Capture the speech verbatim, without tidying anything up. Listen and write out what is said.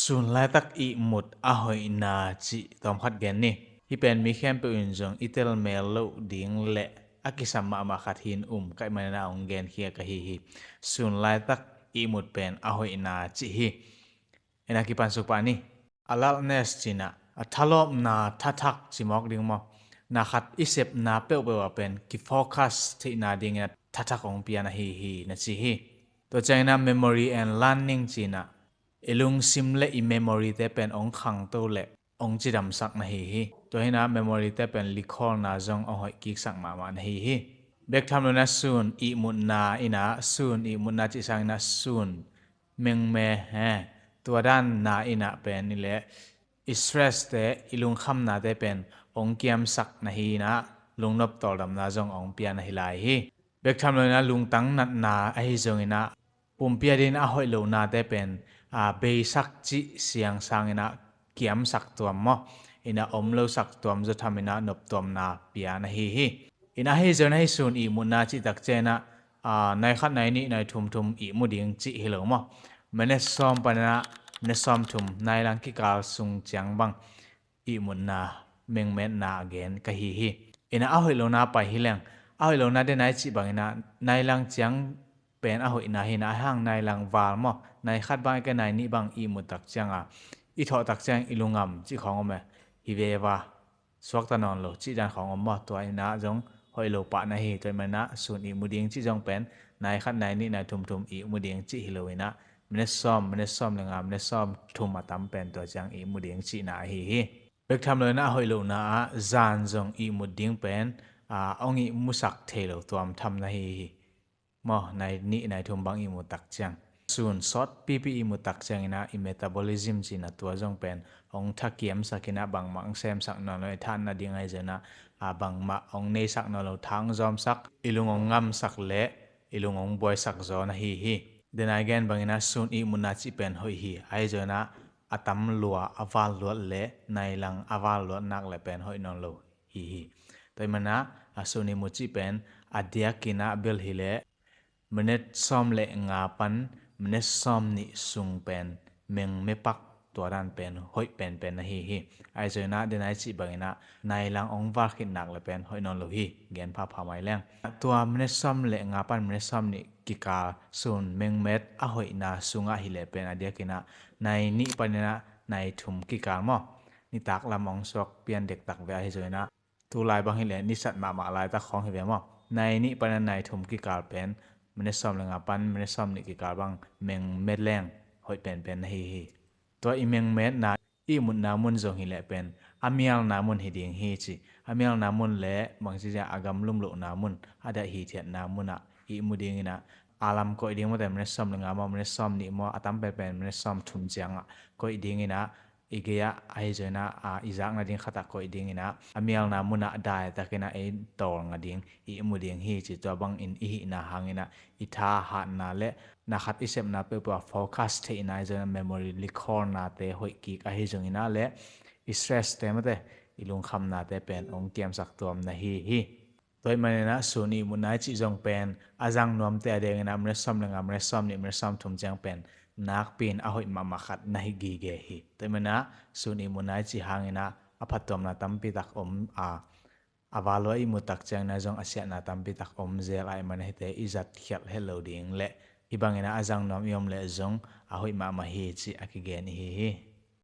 Sun laitak ihmut a hoihna cih tawmkhat gen ni. Hih pen mi khempeuh in zong i tel mel loh ding le a kisam mahmah khat hi in um ka hih manin ah hong genkhia ka hi hi. Sun laitak ihmut pen a hoihna cih hi. Ina kipansuk pah ni. Alertness ci-in ah a thalawpna thathak ci mawk ding maw? Na khat i sepna peuhpeuh ah pen kifocus theihna dingin ah thathak hong pia na hi hi na ci hi. Tua ciangin ah memory and learning ci-in ah i lungsim le i memory te pen hong khangto le hong cidamsak na hi hi. Tua hi in ah memory te pen likholna zong hong hoih kiksak mahmah na hi hi. Bek tham lo in ah sun ihmutna in ah, sun ihmutna cih sangin ah sun mengme he, tua dan na in ah pen i leh i stress te, i lungkhamna te pen hong kiamsak na hi in ah lungnop tawldamna zong hong pia na hi lai hi. Bek tham lo in ah lungtang natna ahi zongin ah pumpi a dingin a hoih lohna te pen a, beisak cih siang sangin ah kiamsak tuam maw? In ah om losak tuam zaw tham in ah noptuamna pia na hi hi. In ah ahi zongin ah hih sun ihmutna cih tak ciangin ah, a, nai khat, nai nih, nai thum thum ihmu ding cih hi lo maw? Minute sawm panin ah minute sawm thum, nai lang kikal sung ciang bang ihmutna, mengmetna a gen ka hi hi. In ah a hoih lohna pai hi leng, a hoih lohna den a i cih bangin ah nai lang ciang pen a hoihna hi in ah, a hang nai lang val maw? Nai khat bang ahih kei leh nai nih bang ihmut tak ciang a, i thawh tak ciang i lungam cih khawng om e, hi veva, suakta nawn lo cih dan khawng om maw? Tua in ah zong hoih lo pah na hi. Tua ahih manin ah sun ihmu ding cih zong pen nai khat, nai nih, nai thum thum ihmu ding cih hi lo in ah minute sawm, minute sawm le nga, minute sawm thum a tam pen tua ciang ihmu ding cihna ahi hi. Bek tham lo in ah a hoih lohna ah zan zong ihmut ding pen, a, hong ihmusak thei lo tuam tham na hi hi. Maw, nai nih, nai thum bang ihmut tak ciang, sun sawt pipi ihmut tak ciangin ah i metabolism ci-in ah tua zong pen hong thakiamsak in ah bangmah hong semsak nawn lo, i thahatna ding ahi zongin ah, a, bangmah hong neisak nawn lo, tha hong zawmsak, i lung hong ngamsak le i lung hong buaisak zaw na hi hi. Den a i gen bangin ah sun ihmutna cih pen hoih hi. Ahi zongin ah a tam lua, a val luat le nai lang a val luat nak le pen hoih nawn lo hi hi. Tua ahih manin ah a sun ihmut cih pen a diakin ah bel hi leh minute sawm le nga pan minute sawm nih sung pen mengme pak, tua dan pen hoih penpen na hi hi. Ahi zongin ah den a i cih bangin ah nai lang hong val khit nak le pen hoih nawn lo hi. Gen phapha mai leng, tua minute sawm le nga pan minute sawm nih kikal sun mengmet a hoihna sungah hi leh pen a diakin ah nai nih panin ah nai thum kikal maw? Nitak lam hong suak pian dektak ve ahi zongin ah tu lai bang hi leh nisat mahmah laitak khawng hi ve maw? Nai nih panin ah nai thum kikal pen, minute sawm le nga pan minute sawm nih kikal bang mengmet leng hoih penpen na hi hi. Tua i mengmetna, ihmutna mun zong hi leh pen a mialna mun hi ding hi ci. A mialna mun le bangci ciang a gamlum lohna mun, a daih hithiatna mun ah ihmu dingin ah, a lam koih ding maw te, minute sawm le nga maw, minute sawm nih maw, a tam penpen minute sawm thum ciang ah koih dingin ah, i gei ah ahi zongin ah, a, i zakna ding khat ah koih dingin ah, a mialna mun ah daitakin ah ei tawlnga ding ihmu ding hi ci. Tua bangin i hihna hangin ah i thahatna le na khat i sepna peuhpeuh ah focus theihna, ahi zongin ah memory, likholna te hoih kik ahi zongin ah le i stress te maw te, i lungkhamna te pen hong kiamsak tuam na hi hi. Tua ahih manin ah sun ihmutna i cih zong pen a zang nuamte a dingin ah minute sawm le nga, minute sawm nih, minute sawm thum ciang pen nakpi in a hoih mahmah khat na hi gige hi. Tua ahih manin ah sun ihmutna i cih hangin ah a phattuamna tampi tak om a, a val lua ihmut tak ciangin ah zong a siatna tampi tak om zel ahih manin ah hihte i zat khialh het lo ding le hih bangin ah a zang nuam i om leh zong a hoih mahmah hi cih a kigen i hi hi.